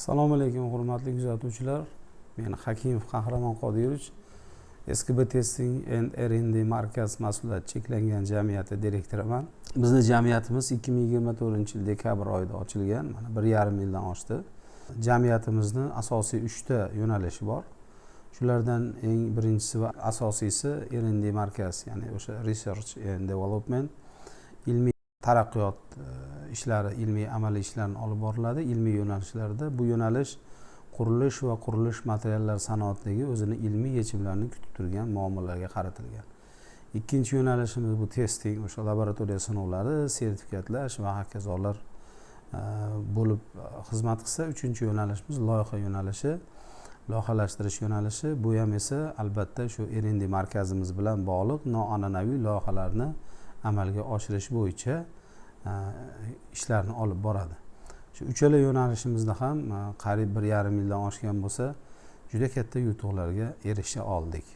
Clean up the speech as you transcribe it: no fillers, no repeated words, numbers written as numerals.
Assalomu alaykum, hurmatli kuzatuvchilar. Men Hakimov Qahramon Qodirovich, SKB Testing and R&D markaz mas'uliyati cheklangan jamiyati direktoriman. Bizni jamiyatimiz 2024 yil dekabr oyida ochilgan, mana 1,5 yildan oshdi. Jamiyatimizni asosiy uchta yo'nalishi bor. Shulardan eng birinchisi va asosiysi R&D markaz, ya'ni o'sha research and development, ilmiy taraqqiyot ishlari, ilmiy amaliy ishlarni olib boriladi ilmiy yo'nalishlarda. Bu yo'nalish qurilish va qurilish materiallar sanoatidagi o'zini ilmiy yechimlarini kutib turgan muammolarga qaratilgan. Ikkinchi yo'nalishimiz bu testing, o'sha laboratoriya sinovlari, sertifikatlash va hokazolar bo'lib xizmat qilsa, uchinchi yo'nalishimiz loyiha yo'nalishi, loyihalashtirish yo'nalishi. Bu ham esa albatta shu R&D markazimiz bilan bog'liq noan'anaviy loyihalarni amalga oshirish bo'yicha ishlarni olib boradi. Shu uchala yo'nalishimizda ham qariyb 1,5 yildan oshgan bo'lsa, juda katta yutuqlarga erisha oldik.